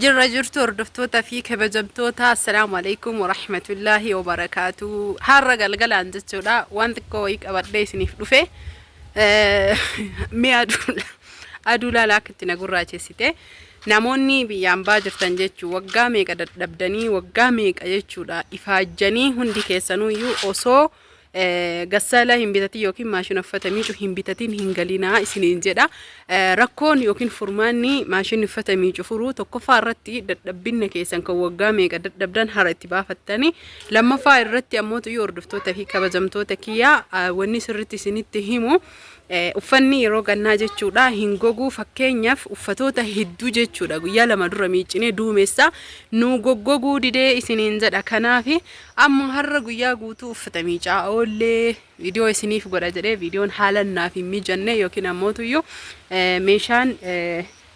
Jirra jirtu hordoftoota fi kabajamtoota, assalaamu alaikum warahmatullaahi wabarakaatu. Har'a galgalaan jechuudha waan xiqqoo wayii qabadhee isiniif dhufe. Mee aduu aduu laala akka itti na gurraachessite. Namoonni biyya ambaa jirtan jechuu waggaa meeqa dadhabdanii, waggaa meeqa jechuudha ifaajjanii, hundi keessanuyyuu osoo Gassaalaa hin bitatin yookiin maashina uffata miicu hin bitatin hin galinaa isiniin jedha. Rakkoon yookiin furmaanni maashinni uffata miicu furu tokkoffaa irratti dadhabbinna keessan kan waggaa meeqa dadhabdan hara itti baafattani. Lammaffaa irratti ammoo tuyyuu hordoftoota fi kabajamtoota kiyyaa, wanni sirriitti isinitti himu, uffanni yeroo gannaa jechuudha hin goguu. Fakkeenyaaf uffatoota hedduu jechuudha guyyaa 2 dura miiccinee duumessa nu goggoguu didee isiniin jedha. Kanaaf amma har'a guyyaa guutuu uffata miicaa oollee, viidiyoo isiniif godha jedhee viidiyoon haala naaf hin mijanne yookiin ammoo tuyyuu meeshaan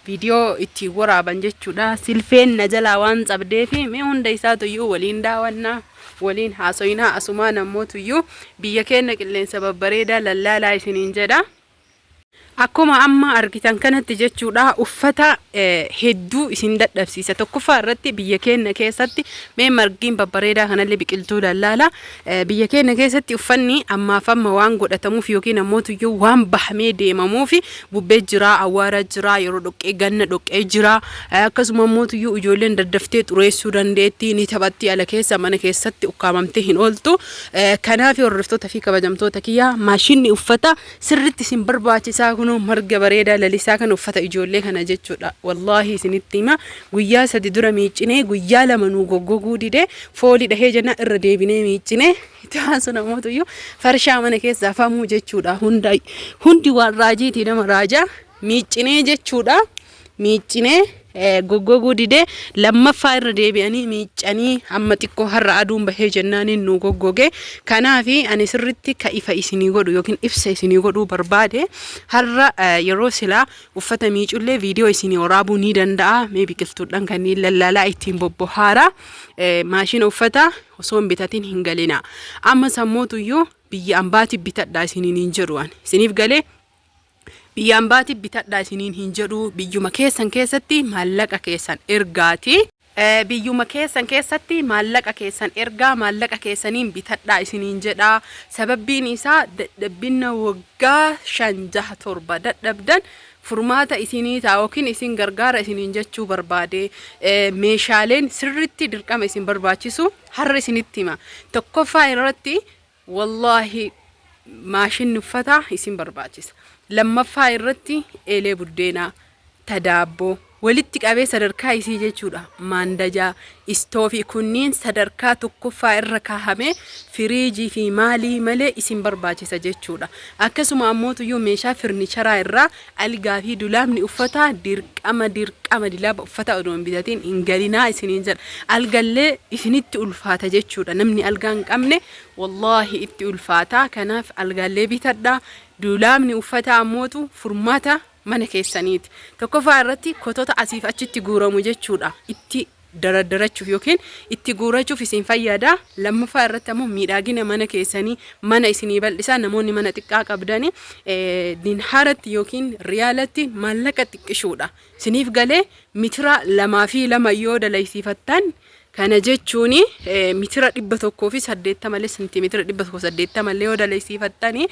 viidiyoo ittiin waraaban jechuudha. Silfeen na jalaa waan cabdeefi mee hunda isaa tuyyuu waliin daawannaa, waliin haasoyinaa, asumaan ammoo tuyyuu biyya keenya qilleensa babbareedaa lallaalaa isiniin jedha. Akkuma amma argitan kanatti jechuudha uffata hedduu isin dadhabsiisa. Tokkoffaa irratti biyya keenya keessatti mee margiin babbareedaa kanallee biqiltuu lallaala. Biyya keenya keessatti uffanni ammaaf amma waan godhatamuuf yookiin ammoo tuyyuu waan bahamee deemamuuf bubbee jira, awwaara jira, yeroo dhoqqee ganna dhoqqee jira. Akkasuma ammoo tuyyuu ijoolleen daddaftee xureessuu dandeetti, ni taphatti ala keessa, mana keessatti ukkaamamtee hin ooltu. Kanaaf hordoftoota fi kabajamtoota kiyyaa, maashinni uffata sirritti isin barbaachisaa. Kunoo marga bareedaa lalisaa kana, uffata ijoollee kana jechuudha. Wallaahi isinitti hima, guyyaa 3 dura miiccinee guyyaa 2 nuu goggoguu dide. Foolii dhahee jennaan irra deebinee miiccinee. Itti aansu namoota iyyuu farshaa mana keessaa famuu jechuudha. Hunda hundi waan raajiitii nama raajaa miiccinee jechuudha. Miiccinee goggoguu didee, lammaffaa irra deebi'anii miiccanii amma xiqqoo har'a aduun bahee jennaaniin nu goggoge. Kanaaf ani sirritti ka ifa isinii godhu yookiin ibsa isinii godhuu barbaade, har'a yeroo silaa uffata miicullee viidiyoo isinii waraabuu ni danda'a. Mee biqiltuudhaan kanneen lallaalaa ittiin bobbohaara. Maashina uffata osoo hin bitatin hin galina. Amma sammootuyyuu biyya ambaati bitadhaa isiniin hin jedhu ani. Isiniif galee, biyya ambaati bitadhaa isiniin hin jedhu. Biyyuma keessan keessatti maallaqa keessan ergaati. Biyyuma keessan keessatti maallaqa keessan ergaa, maallaqa keessaniin bitadhaa isiniin jedha. Sababbiin isaa dadhabbinna waggaa 5, 6, 7 dadhabdan furmaata isinii ta'a yookiin isin gargaara isiniin jechuu barbaade. Meeshaaleen sirritti dirqama isin barbaachisu har'a isinitti hima. Tokkoffaa irratti wallaahi maashinni uffataa isin barbaachisa. Lammaffaa irratti eelee buddeenaa, ta daabboo walitti qabee sadarkaa isii jechuudha. Maandajaa, istoofii kunniin sadarkaa tokkoffaa irra kaahame, firiijii fi maalii malee isin barbaachisa jechuudha. Akkasuma ammootuyyuu meeshaa firnicharaa irraa algaa fi dulaabni uffataa dirqama dirqama. Dilaaba uffata odoo hin bitatin hin galinaa isiniin jedha. Algallee isinitti ulfaata jechuudha. Namni algaa hin qabne wallaahi itti ulfaata. Kanaaf algaallee bitadha. Dulaabni uffataa ammootu furmaata mana keessaniiti. Tokkoffaa irratti kotota asiif achitti guuramu jechuudha. Itti daraddarachuuf yookiin itti guurachuuf isin fayyada. Lammaffaa irratti ammoo miidhagina mana keessanii, mana isinii bal'isa. Namoonni mana xiqqaa qabdani dinhaaratti yookiin riyaalatti maallaqa xiqqishuudha. Isiniif galee, mitira 2 fi 2 yoo dalaysiifattan, kana jechuun mitira 180 illee, sentimeetira 180 illee yoo dalaysiifattani,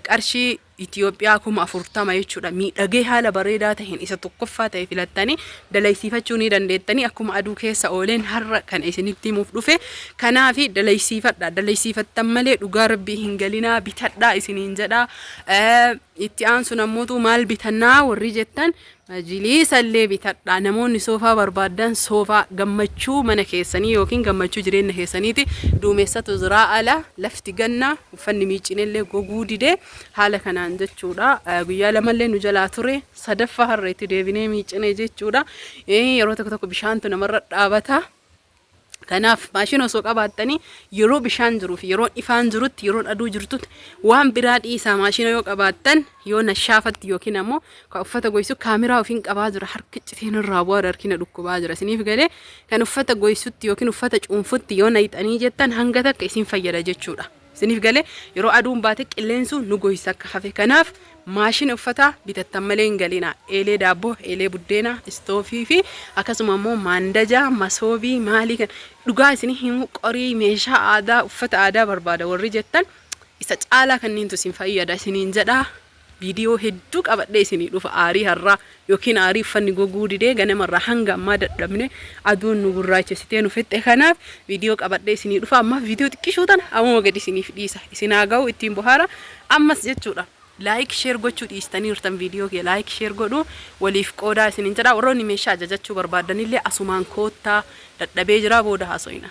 qarshii Itoophiyaa 40,000 jechuudha. Miidhagee haala bareedaa ta'een isa tokkoffaa ta'e filattanii dalaysiifachuu ni dandeettanii. Akkuma aduu keessa ooleen har'a kana isinitti himuuf dhufe. Kanaaf dalaysiifadha. Dalaysiifattan malee dhugaa rabbii hin galinaa, bitadhaa isiniin jedha. Itti aansuun ammootu maal bitannaa warri jettan, majiliisa illee bitadhaa. Namoonni soofaa barbaaddan, soofaa gammachuu mana keessanii yookiin gammachuu jireenya keessaniiti. Duumessatu jira ala, lafti ganna, uffanni miiccinellee goguu dide haala kanaan jechuudha. Guyyaa lamallee nu jalaa ture, sadaffaa har'a itti deebinee miiccine jechuudha. Yeroo tokko tokko bishaantu namarra dhaabata. Kanaaf maashina osoo qabaattanii yeroo bishaan jiruu fi yeroo ifaan jirutti, yeroon aduu jirtutti, waan biraa dhiisaa, maashina yoo qabaattan yoo nashaafatti yookiin ammoo kan uffata goysu kaameraa ofiin qabaa jira, harki citeen irraa bu'aa, harkina dhukkubaa jira. Isiniif galee, kan uffata goysutti yookiin uffata cuunfutti yoo nayxanii jettan hanga takka isin fayyada jechuudha. Isiniif galee? Yeroo aduun baate qilleensu nu goysa akka hafe. Kanaaf maashina uffataa bitattan malee hin galinaa. Eelee daabboo, eelee buddeenaa, istoofii fi akkasuma immoo maandajaa, masoobii maalii kan dhugaa isin himu, qorii, meeshaa aadaa, uffata aadaa barbaada warri jettan, isa caalaa kanneentu isin fayyada isiniin jedhaa. Viidiyoo hedduu qabadhee isinii dhufa. Aarii har'aa yookiin aarii uffanni goguu didee ganamarraa hanga ammaa dadhabne, aduun nu gurraachessitee nu fixxe. Kanaaf viidiyoo qabadhee isinii dhufa. Ammaaf viidiyoo xiqqishuu tana ammuma gadi isiniif dhiisa. Isin haa ga'u, ittiin bohaara ammas jechuudha. Like, share gochuu dhiistaniirtan. Viidiyoo kee like, share godhuu, waliif qoodaa isiniin jedha. Warroonni meeshaa ajajachuu barbaadanillee asumaan koottaa. Dadhabee jira, booda haasoyina.